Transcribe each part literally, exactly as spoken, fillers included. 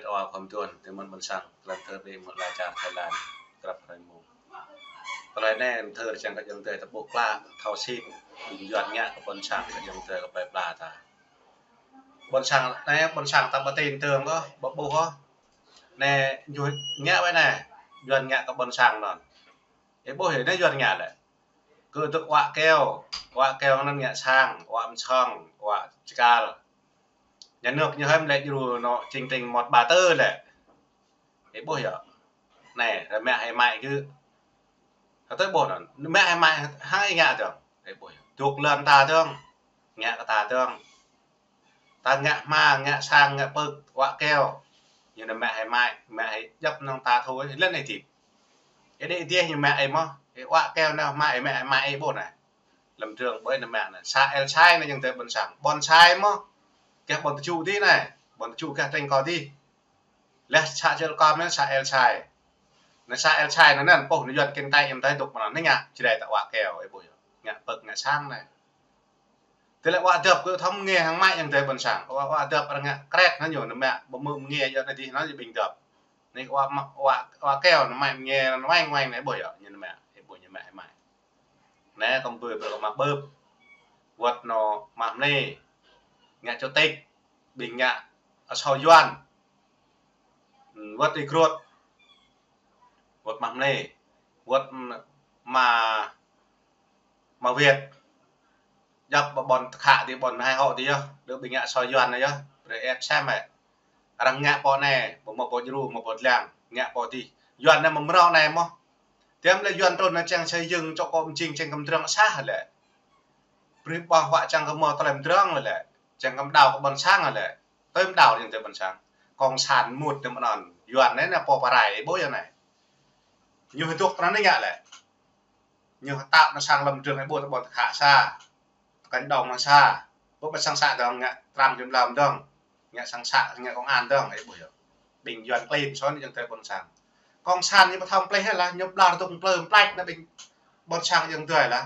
Ơ khom tuan, tơmơ̆n ƀôn sang, klan thơ đe mơ̆ la čar Thái Lan, krăp hrơi mông. Tơlơi anai, thơ čang kơ ayŏng adơi ta ƀuh klă, thâo sĭt, ƀing Yuan ngă kơ ƀôn sang, kơ ayŏng adơi kơ plơi pla ta. Ƀôn sang anai, ƀôn sang ta ƀu tin tưởng kơ, ƀu ƀuh kơ. Anai, ñu ngă wai anai, Yuan ngă kơ ƀôn sang anŭn. Ih ƀuh yơh, anai Yuan ngă lĕ. Kơ tŭk wă keo, wă keo anŭn ngă sang, wă mơsong, wă čơkal. Nhà nước ñu hơm lĕ djru anŏ chương trình một ba tư lĕ. Ih ƀuh yơh. Anai, ră mă hai mă gơ̆. Hơtơi ƀuh anŭn, mă hai mă hăng ih ngă dơ̆ng. Ih ƀuh yơh. Tŭk lŏn ta dơ̆ng. Ngă kơ ta dơ̆ng. Ta ngă hma, ngă sang, ngă pơ̆k, wă keo. Ñu anŭn mă hai mă, mă hai djŏp nŏng ta thôi, lĕ anai tip. Ih đe ih dih ñu mă ih mơ̆. Ih wă keo anŭn hma, ih mă hai mă ih ƀuh anai. Lăm trường ƀơi anŭn mă anai. Sa El Sai anai ayŏng adơi ƀôn sang. Ƀôn sang mơ̆. Gah ƀôn tơčŭ dih anai. Ƀôn tơčŭ gah tring kơ dih. Lĕ sa čơl kơm anai sa El Sai. Anai sa El Sai anŭn anŭn pô anŭn Yuan kinh tế ayŏng adơi tŭk mơ̆n anai ngă. Čơđai ta wă keo ih ƀuh yơh. Ngă pơ̆k ngă sang anai. Tơlơi wă dŏp kơ thâo mơnge hăng mă ayŏng adơi ƀôn sang. Wă, wă dŏp arăng ngă kret anŭn ñu anŭn mă ƀu mơ̆ mơnge yơh anai dih anŭn ñu ƀing dŏp. Anai wă mă, wă, wă keo anŭn mă mơnge anŭn wang wang anai ƀuh yơh ñu anŭn mă. Ih ƀuh ñu mă hai mă. Anai kơ ƀơi brơi kơ mă ƀơ̆p. Wơ̆t anŏ mă mlê. Ngă chủ tịch. Ƀing ngă asâo Yuan. Wơ̆t ih krut. Wơ̆t mă mlê. Wơ̆t mă, mă Việt. Djŏp ƀôn tơkhă dih ƀôn hai hŏ dih yơh. Đơ ƀing ngă asâo Yuan anai yơh. Brơi ĕp sem ĕ. Arăng ngă pô anai, ƀu mơ̆ pô djru, mơ̆ pô dlăng, ngă pô dih. Yuan anai mơ̆ mrâo anai mơ̆. Tơm lĕ Yuan trŭn anai čang xây dựng čŏk kơ mơjing čang kơ mdrŏng sah lĕ. Brơi ƀơ̆ng huă čang kơ mơ̆ tơlơi mdrŏng lĕ. Čang kơ mdao kơ ƀôn sang lĕ. Tơm mdao ayŏng adơi ƀôn sang. Cộng sản mŭt tơm anŭn. Yuan anai anai pô pơrai ƀuh yơh anai. Ñu hơduk tơnăn anai ngă lĕ. Ñu hơtăp anai sang lăm trường ih ƀuh tơ ƀôn tơkhă sa. Tơ kăn đŏng anai sa. Ƀuh ƀơi sang sa dơ̆ng ngă tram kiểm lâm dơ̆ng. Ngă sang sa, ngă công an dơ̆ng ih ƀuh yơh. Ƀing Yuan klin sŏn ayŏng adơi ƀôn sang. Cộng sản ñu ƀu thâo pleh lah, ñu ƀlŏr tŭk plơi plač anai ƀing ƀôn sang ayŏng adơi lah.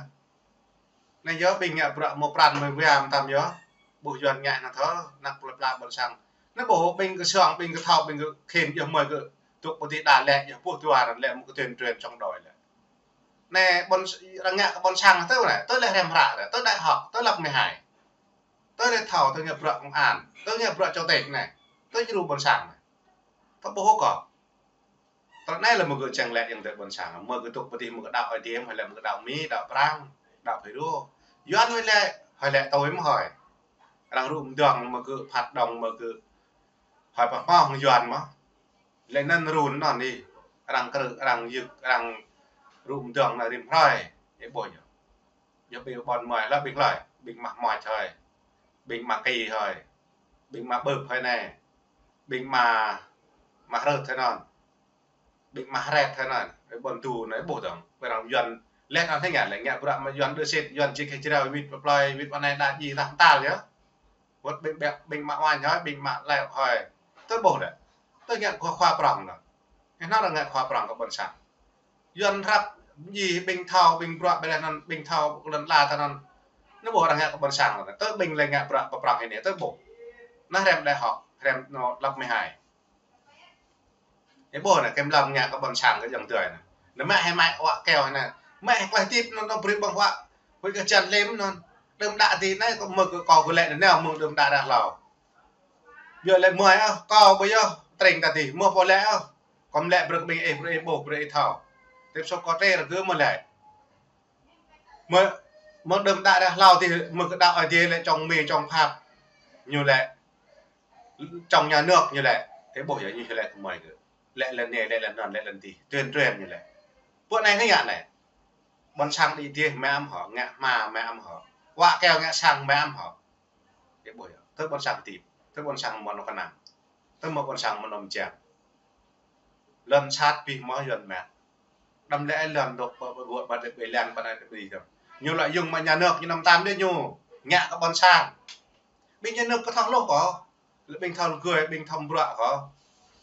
Anai yơh ƀing ngă bruă mơ̆ pran mơ̆ wiam tam yơh. Ƀuh Yuan ngă anai thơ, anăk plơi pla ƀôn sang. Anai ƀuh ƀing kơ sŏng, ƀing kơ thâo, ƀing kơ khĭn yơh mơi kơ tŭk pơti đa lĕ, yơh ƀuh dua ră lĕ mơ̆ kơ tuyên truyền chống đối lĕ. Anai ƀôn, arăng ngă kơ ƀôn sang tơ anai, tơ lĕ hrăm hră lĕ, tơ đại học, tơ lớp mười hai. Tơ lĕ thâo, tơ ngă bruă công an, tơ ngă bruă chủ tịch anai, tơ djru ƀôn sang anai. Tơ ƀuh kơ. Tơ anai lĕ mơ̆ kơ čang lĕ ayŏng adơi ƀôn sang, mơ̆ kơ tŭk pơti mơ̆ kơ đaŏ Ơi Adai, hơi lĕ mơ̆ kơ đaŏ Mi, đaŏ Prang, đaŏ Phi Rô. Yuan hơi lĕ, hơi lĕ tui mơ̆ hơi. Arăng rŭ mơdơ̆ng mơ̆ kơ phat đŏng mơ̆ kơ hơi pơhmâo hăng Yuan mơ̆. Lĕ anŭn rŭ anŭn dih. Arăng krư̆, arăng yưk, arăng rŭ mơdơ̆ng anai rĭm hrơi. Ih ƀuh yơh. Yơh ƀing ƀôn mơi lĕ ƀing hlơi, ƀing mă mơi hơi. Ƀing mă ki hơi. Ƀing mă ƀơ̆p hơi anai. Ƀing mă, mă hrơt hơi anŭn. Ƀing mă hret hơi anŭn. Ƀôn tu anai ƀuh dơ̆ng. Ƀing arăng Yuan lĕ anŭn hơi ngă lĕ ngă bruă mă Yuan đơ sĭt, Yuan čih kơ jrao wĭt pơplơi, wĭt anai đa djai tah tal yơh. Wơ̆t ƀing ƀĕ, ƀing mă wañ hơi, ƀing mă lĕ hơi. Tơ ƀuh lĕ. Tơ ngă khua, khua prŏng anŭn. Ih hnăp arăng ngă khua prŏng kơ ƀôn sang. Yuan hrăp djai ƀing thâo, ƀing bruă ƀĕ lĕ anŭn, ƀing thâo lŏn ala tơ anŭn. Anai ƀuh arăng ngă kơ ƀôn sang anŭn. Tơ ƀing lĕ ngă bruă pơprŏng hĭ anai, tơ ƀuh. Anai hrăm đại học, hrăm anŏ lớp mười hai. Ih ƀuh anai, kiểm lâm ngă kơ ƀôn sang kơ ayŏng adơi anai. Anai mă hai mă wă keo anai. Mă hai klai tip anŭn, anŭn brơi ƀơ̆ng huă. Huĭ kơ čan lem anŭn. Đơm đă dih anai, kơ mơ̆ kơ kâo kơ lĕ anai, mơ̆ng đơm đă đah hlâo. Yơh lĕ mơi ah, kâo ƀu yơh, tring ta dih, mơ̆ pô lĕ ah. Kâo mă lĕ brơi kơ ƀing ih, brơi ih ƀuh, brơi ih thâo. Tip sô kơ trĕ rơgơi mơ̆ lĕ. Mơ̆, mơ̆ng đơm đă đah hlâo dih, mơ̆ kơ đaŏ Ơi Adai lĕ čŏng Mi, čŏng Pháp. Ñu lĕ, čŏng nhà nước ñu lĕ. Ih ƀuh yơh ñu lĕ kơ mơi kơ. Lĕ lŏn anai, lĕ lŏn anŭn, lĕ lŏn dih. Tuyên truyền ñu lĕ. Pô anai hơi ngă anai. Ƀôn sang đĭ dih mă ăm hŏ, ngă hma mă ăm hŏ. Wă keo ngă sang mă ăm hŏ. Ih ƀuh yơh. Tơ ƀôn sang tip. Tơ ƀôn sang mơ̆n kơnang. Tơ mơ̆ ƀôn sang mơ̆n mơjang. Lŏn sat pih mơ̆ Yuan mă. Đăm lĕ lŏn dŏ ƀơ, ƀơ, ƀơ, ƀơ, ƀơ, lĕ ƀơ, ƀơ, ƀơ, ƀơ. Ñu lĕ yŭng mă nhà nước, ñu năm tám đê ñu. Ngă kơ ƀôn sang. Ƀing nhà nước kơ thâo hluh kơ. Lĕ ƀing thâo lơgơi, ƀing thâo bruă kơ.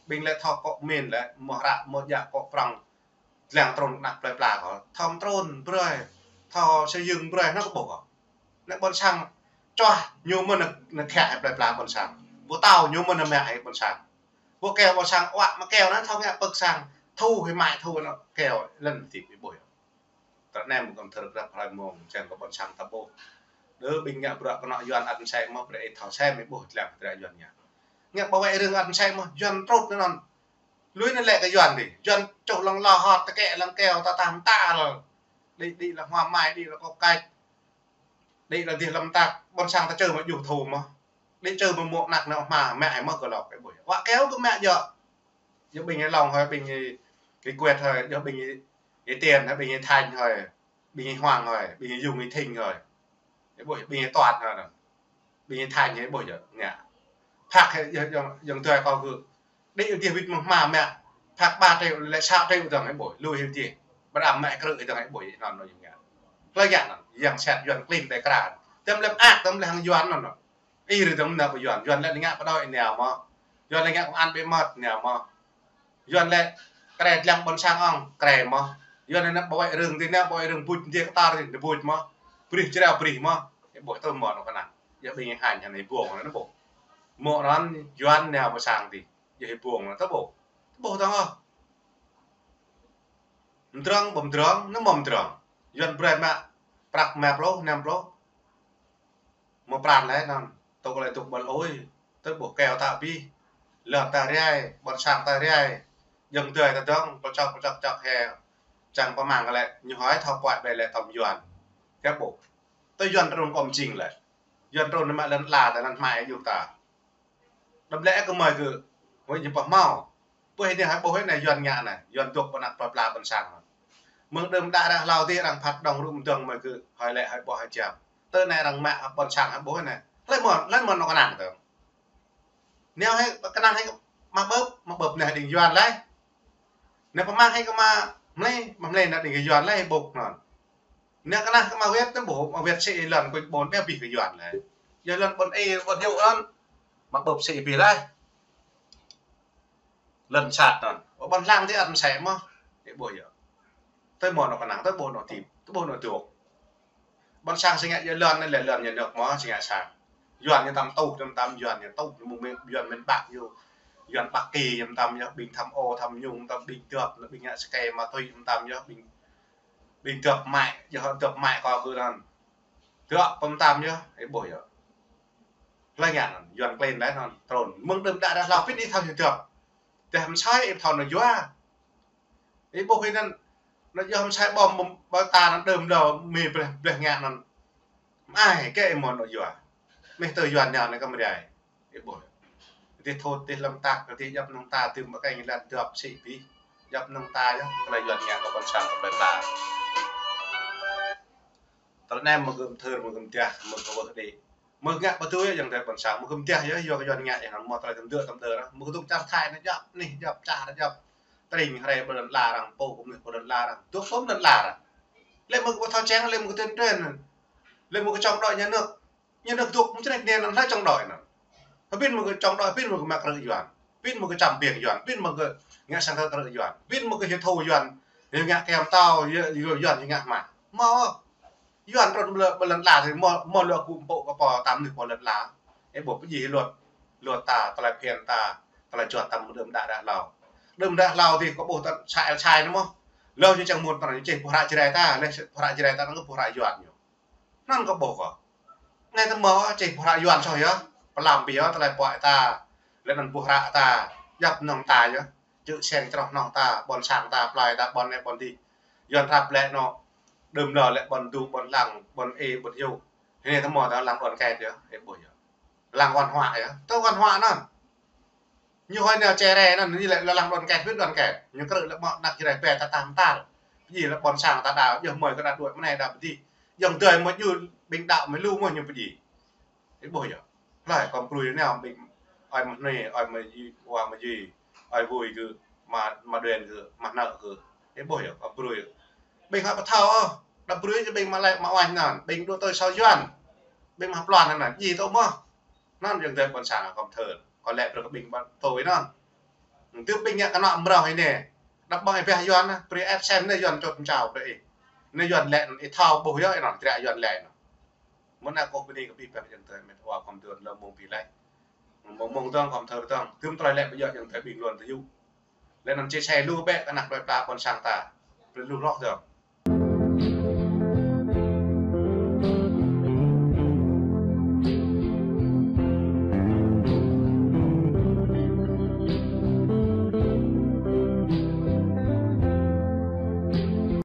Ƀing lĕ thâo kŏ min lĕ, mơ̆ hră, mơ̆ djă kŏ prŏng. Dlăng trŭn kơ anăk plơi pla kơ. Thâo trŭn brơi. Thâo xây dựng brơi, anŭn kơ ƀuh kơ. Anai ƀôn sang čuah ñu mơ̆n anai, anai khă hĭ plơi pla ƀôn sang. Ƀu thâo ñu mơ̆n anai mă hĭ ƀôn sang. Pô keo ƀôn sang wă mă keo anŭn thâo ngă pơ̆k sang. Thu hơi mă thu anŭn keo lŏn tip ih ƀuh yơh. Tơ nem gom thơr grăp hlơi mơ̆ng, čang kơ ƀôn sang ta ƀuh. Đơ ƀing ngă bruă kơnŏ Yuan ăt mơsĕ mơ̆, brơi ih thâo sem ih ƀuh lăng dră Yuan ngă. Ngă ƀu wĕ rơ̆ng ăt mơsĕ mơ̆, Yuan trut anŭn. Lui anŭn lĕ kơ Yuan dih. Yuan čuh lŏng lo hot tơkĕ lăng keo ta tam ta lăng. Đĭ, đĭ lăng hua mai, đĭ lăng kŏ kač. Đĭ lăng dih lăm tak, ƀôn sang ta čơ mă djuh thu mơ̆. Đĭ čơ mă mŏ anak nao hma, mă ai mơ̆ kơ lŏk ih ƀuh. Wă keo kơ mă djơ̆. Yua ƀing ih Long hơi, ƀing ih, ih Kuet hơi, yua ƀing ih, ih Tiên hơi, ƀing ih Thanh hơi, ƀing ih Hoàng hơi, ƀing ih Dung ih Thinh hơi. Ih ƀuh, ƀing ih Tuat hơi anŭn. Ƀing ih Thanh hơi ih ƀuh yơh, ngă. Phak hơi, yơh, yơh, yơh, tui kâo kơ. Đĭ ih dih wĭt mơ̆ng hma mă. Phak ba triệu, lĕ sa triệu dơ̆ng ih ƀuh, lui ih dih. Bơrăm mă krư̆ dơ̆ng ih ƀuh, anŭn anŭn yơh ngă. Hlơi ngă anŭn, yang sĕt Yuan klin tơi kra. Tơm lĕ ak, tơm lĕ hăng Yuan anŭn anŭn. Ih rơdăm nao pơ Yuan, Yuan lĕ ngă pơđôi nao mơ̆. Yuan lĕ ngă công an bí mật nao mơ̆. Yuan lĕ kre lăng ƀôn sang ŏng, kre mơ̆. Yuan lĕ nao ƀu wĕ rơ̆ng dih, nao ƀu wĕ rơ̆ng buč dih kơtar dih, buč mơ̆. Brih jrao brih mơ̆. Ih ƀuh tơ mơ̆ anŭn kơnang. Yua ƀing ih Hanh anai ih ƀuh anŭn ƀuh. Mơ̆ anŭn Yuan nao ƀôn sang dih. Yua ih ƀuh anŭn tơ ƀuh. Tơ ƀuh tơ̆ng ôh. Mdrŏng, ƀu mdrŏng, anŭn mơ̆ mdrŏng. Yuan brơi mă prăk mă pluh, năm pluh. Mơ̆ pran lĕ anŭn, tŏk lĕ tŏk ƀăl ơi, tơ ƀuh keo ta abih, lŏn ta rai, ƀôn sang ta rai, jơ̆ng dơi ta dơ̆ng, pơčŏk pơčŏk čŏk he, čang pơmang lĕ, ñu hơi thâo puăi ƀĕ lĕ tơm Yuan. Kơ ƀuh, tơ Yuan trŭn kŏm jing lĕ, Yuan trŭn mă lŏn la ta lŏn hmai yua ta. Đăm lĕ kơ mơi kơ, hơi ñu pơhmâo. Pơ hơi anai, hơi ƀuh hơi anai Yuan ngă anai, Yuan dŏ pơ anak pla pla ƀôn sang. Mơ̆ng đưm đă ră hlâo dih arăng phat dŏng rŭ mdơ̆ng mơi kơ, hơi lĕ hơi ƀuh hơi jam. Tơ anai arăng mă ƀôn sang hơi ƀuh hơi anai. Hlơi mơ̆n, hlơi mơ̆n anŭn kơnang tơ̆ng. Nao hơi kơnang hơi mă ƀơ̆p, mă ƀơ̆p anai đing Yuan lĕ. Nao pơmang hơi kơ mă mlei, mă mlei anai đing Yuan lĕ ƀuh anŭn. Nao kơnang kơ mă wĕt anŭn ƀuh, mă wĕt sĭ lŏn kơ ƀôn ƀĕ abih kơ Yuan lĕ. Yua lŏn ƀôn ih, ƀôn yŭ anŭn. Mă ƀơ̆p sĭ abih lĕ. Lŏn sat anŭn. Ƀôn lăng dih ăt mơsĕ mơ̆. Ih ƀuh yơh. Tơ mơ̆ anŭn kơnang, tơ ƀuh anŭn tip, tơ ƀuh anŭn tuh. Ƀôn sang sĭ ngă yua lŏn anai lĕ lŏn ñu nơ̆k mơ̆, sĭ ngă sang. Yuan ñu tam tuh, ñu tam Yuan ñu tuh, ñu mơ̆ng Yuan miền Bắc ñu. Yuan Bắc Kỳ ñu tam yơh, ƀing Tham Ô, Tham Nhũng tam, ƀing Dơp, ƀing ngă skai ma túy ñu tam yơh, ƀing ƀing Dơp mă, yơh Dơp mă kơ kơ anŭn. Dơp pơm tam yơh, ih ƀuh yơh. Hlơi ngă anŭn, Yuan klin lĕ anŭn, trŭn. Mơ̆ng đưm đă ră hlâo pĭt ih thâo yơh Dơp. Tơdah mơsai ih thâo anŭn yua. Ih ƀuh ih anŭn, anŭn yơh mơsai ƀom, ƀom ta anŭn đưm đă mơi bleh, bleh ngă anŭn. Mă ai, kơ ih mơ̆n anŭn yua. Mơi tơ Yuan nao anai kơ mơi rai. Ih ƀuh. Dih thut, dih lăm tak, dih djŏp nŏng ta, dih mă keng lĕ djŏp sĭ abih. Djŏp nŏng ta yơh, tơlơi Yuan ngă kơ ƀôn sang kơ plơi pla. Tơ nem mơ̆ gơ̆m thơr, mơ̆ gơ̆m tiah, mơ̆ kơ wơh đĭ. Mơ̆ ngă pơtui yơh, yang tơ ƀôn sang, mơ̆ gơ̆m tiah yơh, yua kơ Yuan ngă yơh, mơ̆ tơlơi tơm dơ̆, tơm dơ̆ ră. Mơ̆ kơdŭk čar Thai anai djŏp, anih djŏp, čar djŏp. Tring hrơi ƀơi lŏn la arăng, pô kơ mơnuih ƀơi lŏn la arăng. Dŏ pơm lŏn la arăng. Lĕ mơ̆ kơ ƀu thâo čang, lĕ mơ̆ kơ tuyên truyền. Lĕ mơ̆ kơ chống đối nhà nước. Ñu nao dŏ mơ̆ čơnĕk anai anŭn hlơi chống đối anŭn. Pĭn mơ̆ kơ chống đối, pĭn mơ̆ kơ mă krư̆ Yuan. Pĭn mơ̆ kơ čăm biêng Yuan, pĭn mơ̆ kơ ngă sang thơ krư̆ Yuan. Pĭn mơ̆ kơ hiu thâo Yuan, hiu ngă kem tao, hiu, hiu Yuan, hiu ngă hmah. Mơ̆, Yuan trŭn ƀơi, ƀơi lŏn la dih, mơ̆, mơ̆ lu kơ pô, kơ pô tam nưh pô lŏn la. Ih ƀuh pơjing luật, luật ta, tơlơi phiăn ta, tơlơi juăt ta mơ̆ng đưm đă ră hlâo. Đưm đă hlâo dih kơ ƀuh ta sai, sai anŭn mơ̆. Hlâo ñu čang mŭt ta anŭn, ñu čih pơhră Jrai ta, lĕ pơhră Jrai ta anŭn kơ pơhră Yuan ñu. Anŭn kơ ƀuh kơ. Anai tơ mơ̆ čih pơhră Yuan soh yơh. Pơlăm biă tơlơi puăi ta. Lĕ anŭn pơhră ta. Djŏp nŏng ta yơh. Čư̆ seng čroh noh ta. Ƀôn sang ta. Plơi ta. Ƀôn anai ƀôn dih. Yuan răp lĕ anŭn. Đưm đă lĕ ƀôn dŭ, ƀôn lăng, ƀôn ê, ƀôn yŭ. Anai tơ mơ̆ ta lăng đoàn kết yơh. Ih ƀuh yơh. Lăng văn hóa yơh. Tơ văn hóa anŭn. Ñu hơi nao čere anŭn, ñu lĕ lăng đoàn kết, pĭn đoàn kết. Ñu krư̆ lĕ mơ̆ anak Jrai pĕ ta tam tal. Pơjing lĕ ƀôn sang ta đa, yơh mơi kơ đa đuaĭ mơ̆ anai đa pơjing. Yơh dơi mơ̆ ñu ƀing đaŏ mơ̆ lu mơ̆ ñu pơjing. Ih ƀuh yơh. Hlơi kơ brơi nao ƀing ơi mơ̆ anai, ơi mơ̆ yui, wa mơ̆ yui, ơi vui kơ, ma, ma đuên kơ, ma nao kơ. Ih ƀuh yơh, kơ brơi. Ƀing hă pơthâo ôh, đa brơi kơ ƀing mă lĕ mă oanh anŭn, ƀing đuaĭ tui sâo Yuan. Ƀing mă plon anŭn, ji tơ mơ̆. Anŭn yơh dơi ƀôn sang kơ thơr. Kơ lĕ brơi kơ ƀing ƀôn tui anŭn. Tơ ƀing ngă kơnŏ mrâo hơi anai. Đa ƀơ̆ng ih biă Yuan anŭn, brơi ĕp sem anai Yuan čut mčao brơi ih. Anai Yuan lĕ anŭn, ih thâo ƀuh yơh anŭn, dră Yuan lĕ anŭn. Mơ̆ anai kơ bơni kơ ƀing biă yang tơ met wa kơ tơlơi lơ mơ̆ng ƀing lĕ. Mơ̆ng mơ̆ng dơ̆ng, kơ thơ dơ̆ng, tơm tơlơi lĕ ƀu djơ̆, yang thơ bình luận thơ yŭ. Lĕ anŭn chia sẻ lu bĕ kơ ană plơi pla ƀôn sang ta. Brơi lu hloh dơ̆ng.